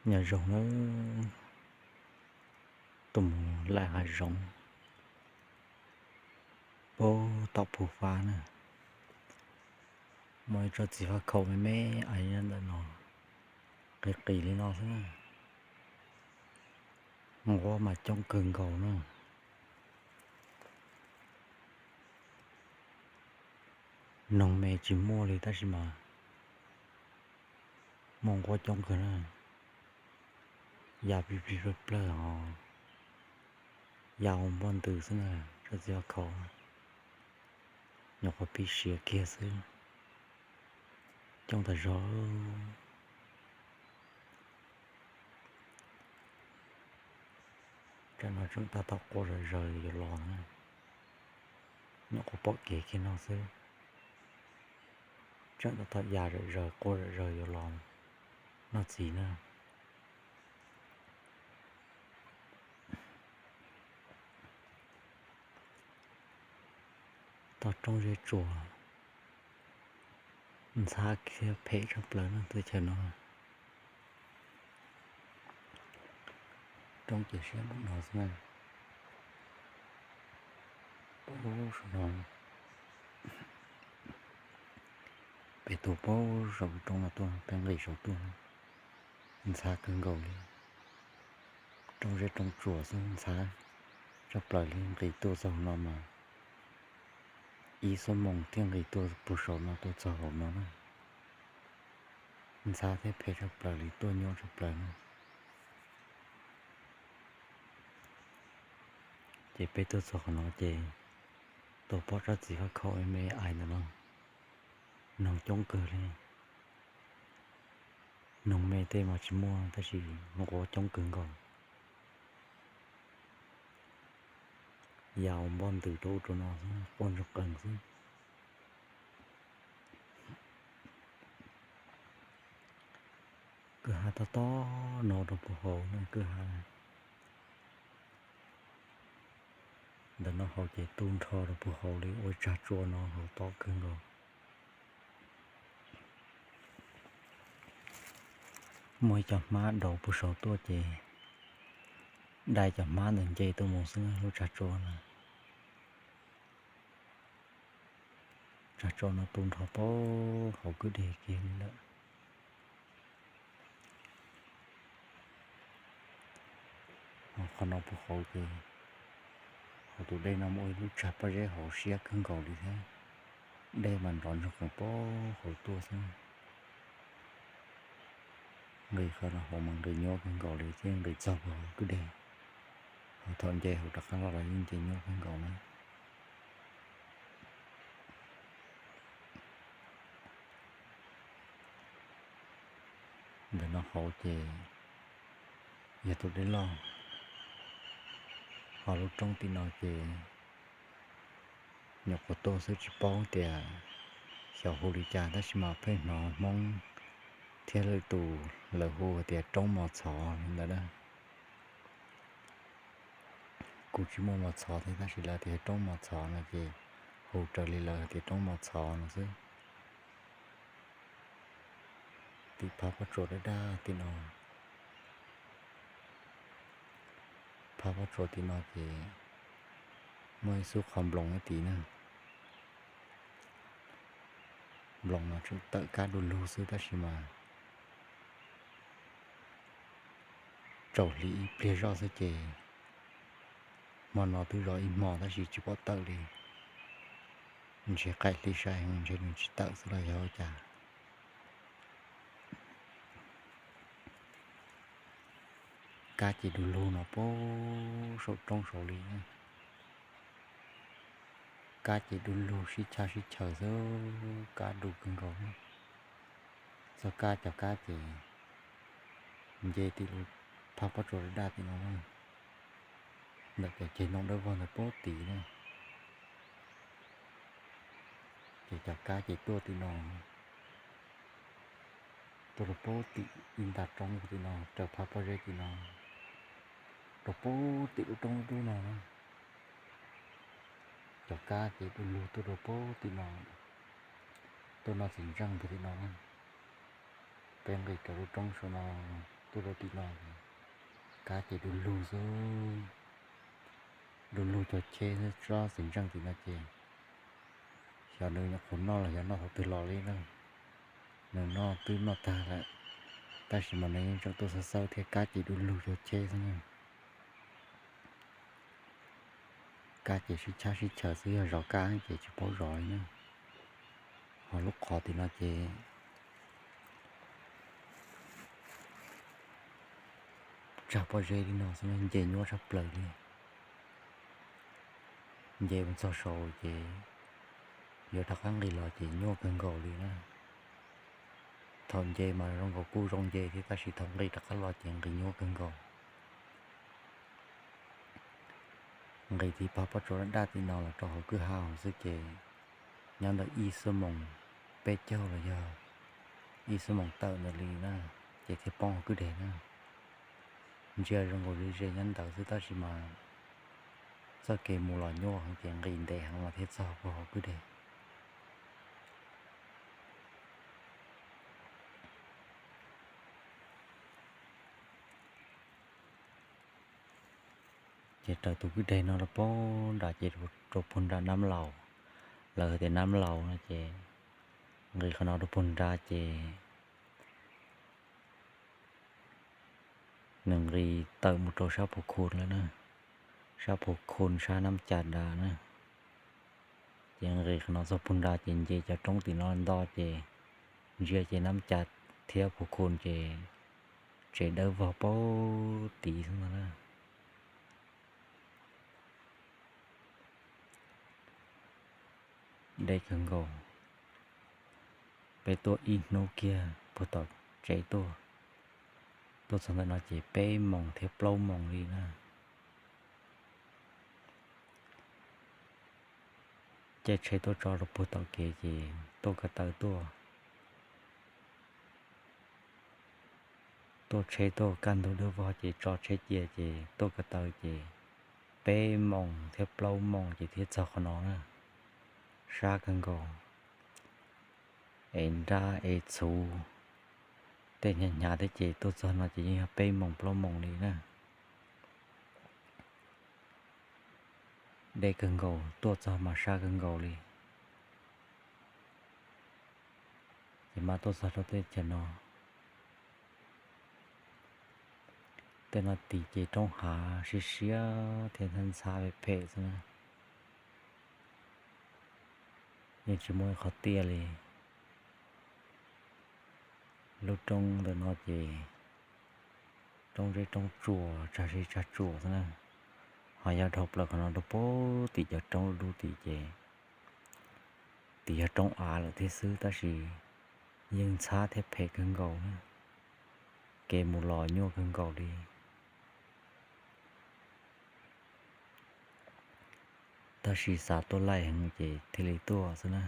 Nyob zoo nawb, tuaj mus laim hav zoov puag tom Phu Fab na. Muaj ib tsob txiv faj khaum me me aiv nyob ntawm no, qis qis li no xwb na. Nquab mas coob kawg nkaus na. Noog me tsis muaj li tab sis mas muaj nquab coob kawg na. Ya plig plig plawg plawg hos ya ua npoj ntws xwb na, tsob txiv faj khaum. Nyuam qhuav pib siav kiag xwb, coob tas zog. Tsam no tseem tab tom quaj zom zaws yuav los na, nyuam qhuav pom kev kiag no xwb. Tseem tab tom ya zom zaws quaj zom zaws yuav los noj txiv na. Toj roob zeb tsuas, ntxhab thiab phem tshaj plaws na teb chaws no. Roob ces siab npaum no xwb na. Pem saum no, pem tus pem saum roob no tuaj, peb nqis saum tuaj, ntxhab kawg nkaus li. Roob zeb roob tsuas xwb, ntxhab tshaj plaws li. Nqis tuaj txog no mas ib xuab moos thiaj nqis tuaj puag saum no tuaj txog hauv no na. Ntxhab thiab phem tshaj plaws li, tuaj nyuaj tshaj plaws na. Ces peb tuaj txog qhov no ces tuaj pom tsob txiv faj khaum me me aiv ntawm no, noog coob kawg li. Noog me tej mas tsis muaj tab sis nquab coob kawg nkaus. Ya ua npoj ntws rau ub rau no xwb, quaj ntsoog qees xwb. Kwj ha tob tob no rau puag hauv na, kwj ha ntawm no hauv ces tu nrho rau puag hauv li, ua tsag tsua no hauv tob kawg nkaus. Muaj ib co hmab daus puag saud tuaj ces dai cov hmab ntawd nce tuaj mus xwb lub tsag tsua no. Tsag tsua no tu nrho puag hauv kwj deg kiag li lawm. Qhov no puag hauv ces hauv tus dej no muaj ib lub tsag pob zeb hauv siab kawg nkaus li thiab. Dej mas nrov ntsoog qees puag hauv tuaj xwb. Nqis qhov no hauv mas nqis nyuaj kawg nkaus li thiab, nqis txog puag hauv kwj deg, ho thaum nce hauv rov qab los los yeej nce nyuaj kawg nkaus na. Ntawm no hauv ces yog tus dej loj, ho lub roob tim no ces nyuam qhuav tuaj xwb tsis paub tias xyov hu li cas, tab sis mas pheej hnov Hmoob thiab lwm tus lawv hu tias roob Mos Txhov li ntawd na. Kuj tsis muaj mos txhov thiab tab sis lawv tias roob Mos Txhov no ces hu raws li lawv tias roob Mos Txhov no xwb. Tim phab pob tsuas daj daj tim no, phab pob tsuas tim no ces muaj ib xub qhov nploos ib tim na. Nploos no tseem tawm kab du lug xwb tab sis mas tsaus hli ib pliag zoj xwb ces hmo no twb zov ib hmo tab sis tsis pom tawm li. Ntshe qaim hli sai heev ntshe nws tsis tawm xwb los yog ua cas. Kab ces du lug no puag saum roob saud li na. Kab ces du lug sib chaj sib chaws xwb, kab du kawg nkaus. Txoj kab cov kab ces nce tim lub phab pob tsuas daj daj tim no na, ntawm cov ceg ntoo dawb vog ntawd puag tim na. Ces cov kab ces tuaj tim no, tuaj rau puag tim ib nta roob tim no, raws phab pob zeb tim no, rau puag tim lub roob dub no na. Cov kab ces du lug tuaj rau puag tim no, tuaj noj txiv ntseej puag tim no na. Peb nqis rau lub roob saum no, tuaj rau tim no, kab ces du lug xwb, du lug cog cheb xwb. Tsob xwm ntseej tim no ces xyov nws nyuam qhuav noj los xyov noj thaum twg los li na. Nws noj twb noj tag lawm, tab sis mas nws yeej tseem tuaj xawb xawb thiab. Kab ces du lug cog cheb xwb na. Kab ces sib tshab sib chaws xwb, yog zov kab ces tsis paub zov li na. Ho lub qhov tim no ces tsag pob zeb li no xwb, nce nyuaj tshaj plaws li. Nce mus txog saud ces yuav rov qab nqis los ces nyuaj kawg nkaus li na. Thaum nce mas zoo nkaus kuj zoo nce thiab, tab sis thaum nqis rov qab los ces nqis nyuaj kawg nkaus. Nqis tiv pag pob tsuas daj daj tim no los rau hauv kwj ha hauv xwb ces nyob ntawm ib xuab moos peb caug los yog ib xuab moos tawm ntawd li na, ces thiaj poob hauv kwj deg na. Ntsia zoo nkaus ze ze nyob ntawd xwb, tab sis mas txoj kev mus los nyuaj heev ces nqis ntev heev mas thiaj txog puag hauv kwj deg. Ces raws tus kwj deg no rau puag nrad ces rau puag nram Nab Laus, lawv hais tias Nab Laus no ces nqis qhov no rau puag nrad ces nws nqis tawm mus rau sab Phu Khu lawm na, sab Phu Khu sab Nab Cas Dam na. Ces nqis qhov no txog puag nrad ces nce cov roob tim no nto ces ntsia ces Nab Cas thiab Phu Khu ces tsev dawb vog puag tid xwb ntag na. Deb kawg nkaus. Peb tuaj ib hnub kiag puag tom tsev tuaj, tuaj txog ntawm no ces peb moos thiab plaub moos li na. Caij tsheb tuaj tso rau puag tom kev ces tuaj ko taw tuaj, tuaj tsheb tuaj kaj ntug dawb vog ces tso tsheb cia ces tuaj ko taw ces peb moos thiab plaub moos ces thiaj txog qhov no na. Sab kawg nkaus, es nrab es txhuv tej hnyav hnyav thiab ces tuaj txog no ces yeej yog peb moos plaub moos li na. Deb kawg nkaus, tuaj txog mas sab kawg nkaus li. Ces mas tuaj txog rau teb chaws no, tej no tim ces roob hav siab siab thiab ntxhab ntxhab phem phem xwb na. Yeej tsis muaj ib qhov tiaj li. Lub roob ntawm no ces roob zeb roob tsuas, tsag zeb tsag tsuas xwb na. Ho yog dhau plaws qhov no rau puag tim cov roob dub dub tim ces tim yog roob av lawm thiab xwb, tab sis yeej ntxhab thiab phem kawg nkaus na. Kev mus los nyuaj kawg nkaus li. Tab sis xav tuaj laij heev ces thiaj li tuaj xwb na.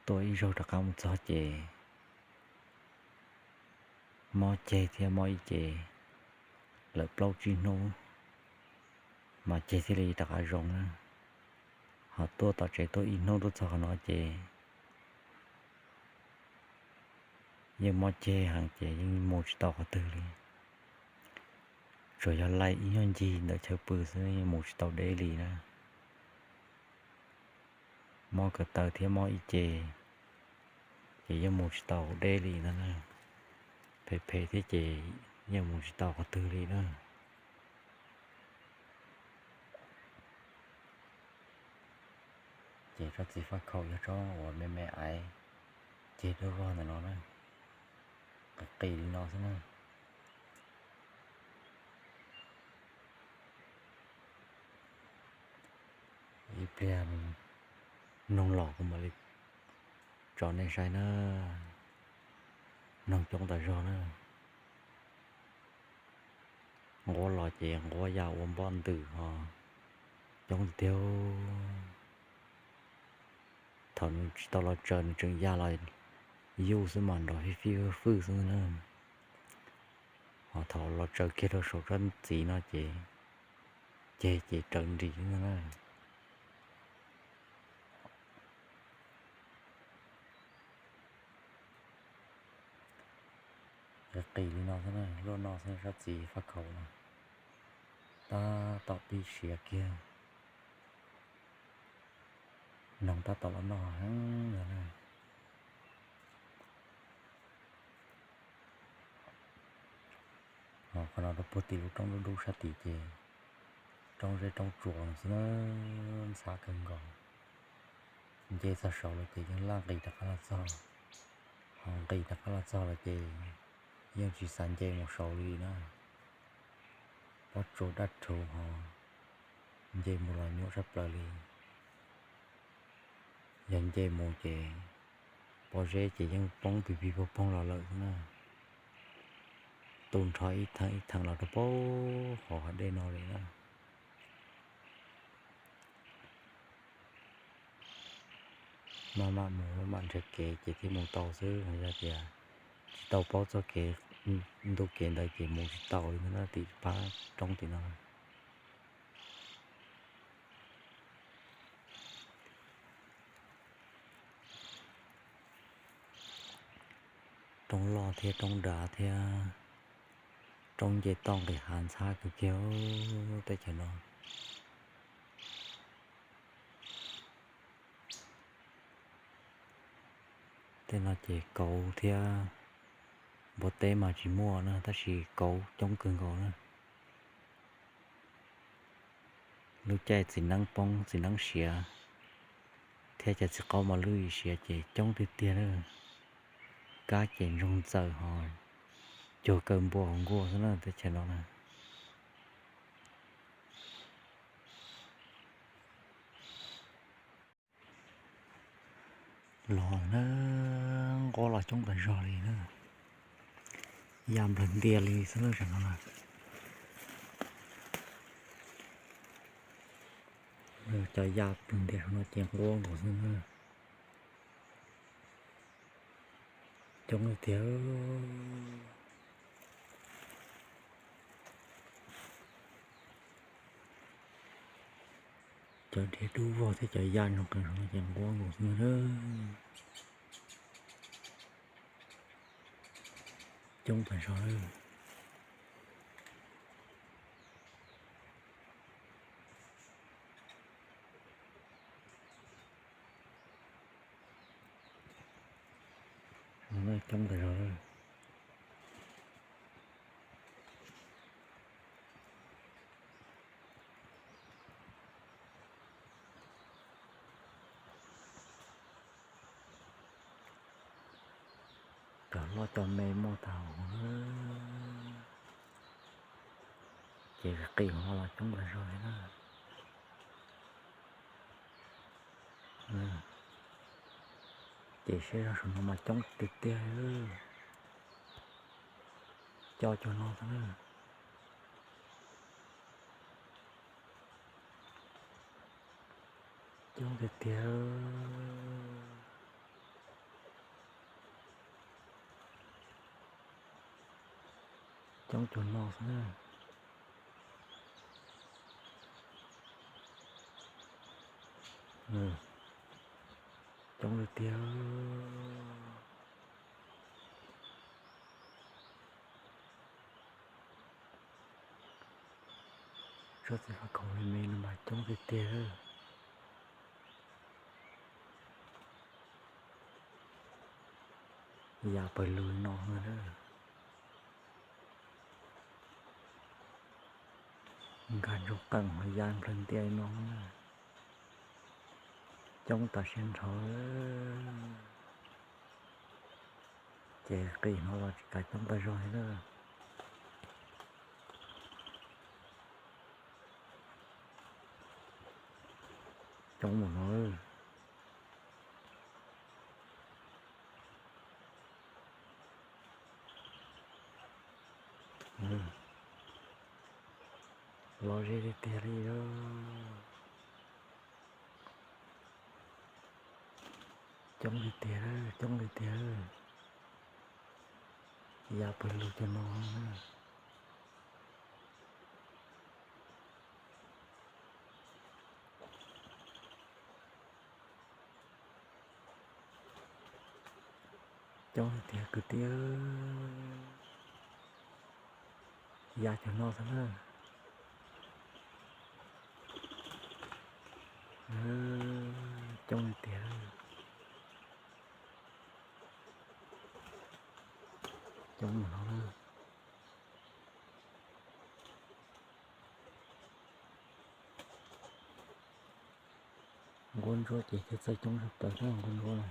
Tuaj ib zaug rov qab mus txog ces mob ceg thiab mob ib ce lawm plaub tsib hnub mas ceg thiaj li rov qab zoo na. Ho tuaj tom tsev tuaj ib hnub tuaj txog qhov no ces yeej mob ceg heev ces yeej mus tsis tau qhov twg li. Tsuas yog laij ib nyuag ncig ntawm chaw pw xwb yeej mus tsis tau deb li na. Mob ko taw thiab mob ib ce ces yeej mus tsis tau deb li ntag na. Phem phem thiab ces yeej mus tsis tau qhov twg li na. Ces tsob txiv faj khaum yog tsob uas me me aiv ceg dawb vog ntawm no na, qis qis li no xwb na. Ib pliag noog los kuv mam li tso nej saib na. Noog coob tas zog na. Nquab los ces nquab ya ua npob ntws ho coob tiag. Thaum nws tsis tau los tsaws nws tseem ya los yuj xwb mas nrov fij fij fwj fwj xwb na. Ho thaum los tsaws kiag rau saum tsob txiv no ces ceg ces raws nris xwb na. Qis li no xwb na, luaj no xwb, sab txiv faj khaum no. Tab tom pib siav kiag, noog tab tom los noj heev no na. Ho qhov no rau puag tim lub roob dub dub sab tid ces roob zeb roob tsuas xwb na, ntxhab kawg nkaus. Nce txog saud lawm ces yeej laj nqis rov qab los txog, ho nqis rov qab los txog lawm ces yeej tsis xav nce mus saud li na. Pob tsuas daj rhuv ho nce mus los nyuaj tshaj plaws li. Yog nce mus ces pob zeb ces yeej poob pig pig poog poog los lawm xwb na. Tu nrho ib theem ib theem los rau pem hauv hav dej no li na. Maj mam mus maj mam nrhiav kev ces thiaj mus tau xwb, yog tias tsis tau paub txoj kev, ntu kev ntawd ces mus tsis tau li na, tim pab roob tim no. Roob loj thiab roob dav thiab, roob nce toj nqis hav ntxhab kawg kiag teb chaws no. Tej no ces kauv thiab npua teb mas tsis muaj na, tab sis kauv coob kawg nkaus na. Lub caij txiv neeb poob txiv neeb siav thiab cov txiv qaub mos lwj siav ces coob tiag tiag na. Kab ces ntsoog txaws ho cuag kaw npua hauv nkuaj xwb na teb chaws no na. Los na, nquab los coob tas zog li na, ya nplawg ntias li xwb na. Tam no na, cov ya nplawg ntias saum no ces nquab nkaus xwb na. Coob tiag. Cov dib dub vog thiab cov ya nroo qees saum no ces nquab nkaus xwb na. Coob tas zog lawm. Coob tas zog lawm. Cov loj cov me muaj tag huv. Ces qis no los coob tas zog li na. Ces siab zog saum no mas coob tiag tiag. Cov cuag no xwb na. Coob tiag tiag. Coob cuag no xwb na. Coob tiag tiag. Tsob txiv faj khaum me me no mas coob tiag tiag. Yam pawg lug no na. Nkag ntsoog qees ho ya nplawg ntias no na. Coob tas siab nrho. Ces qis no los tsis kav coob tas zog li na. Coob mus no. Los ze tiag tiag li. Coob tiag tiag, coob tiag tiag. Yam pawg lug cov no. Coob tiag tiag kwv tij. Ya cov no xwb na. Coob tiag tiag. Coob no na. Nquab ntsuab ces thiaj txawj coob tshaj plaws na, nquab ntsuab na.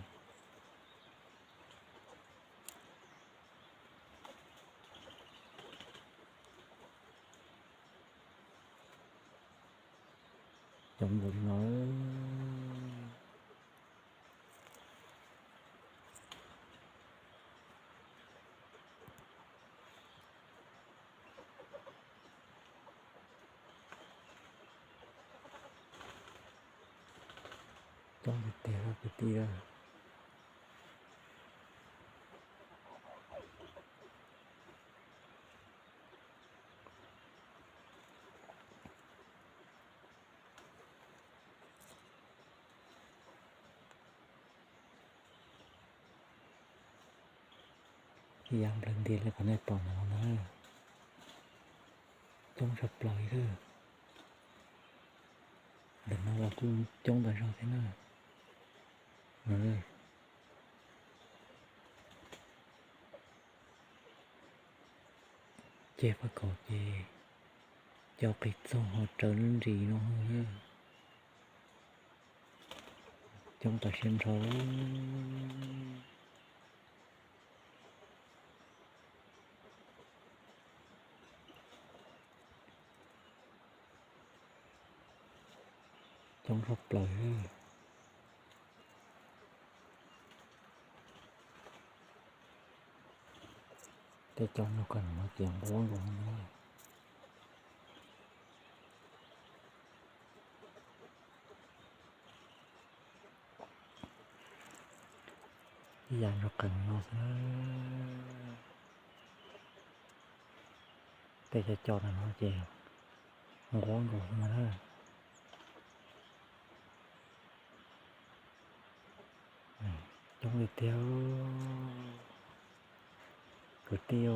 Coob npaum li no. Coob tiag tiag kwv tij. Ya nplawg ntias li qhov nej pom no na. Coob tshaj plaws li. Ntawm no los kuj coob tas zog thiab na. Ceg faj khaum ces cov qis txoog ho raws lub nris no. Coob tas siab nrho. Coob tshaj plaws. Tej cov no koj nim no ces nquab nkaus na. Ib yam nrog qees no xwb na. Tej cov cov no ces nquab nkaus xwb na. Coob tiag tiag. Kwv tij,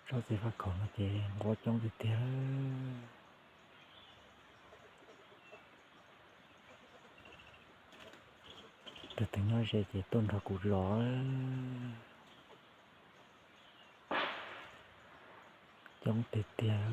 tsob txiv faj khaum no ces nquab coob tiag tiag. Tus twg nyob ze ces tuaj nrog kuv zov. Coob tiag tiag.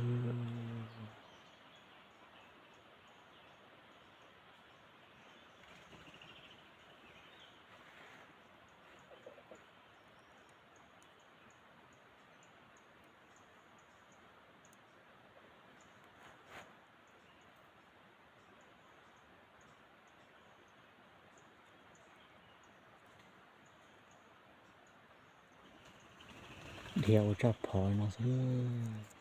Dhia ua tsaj phom no xwb.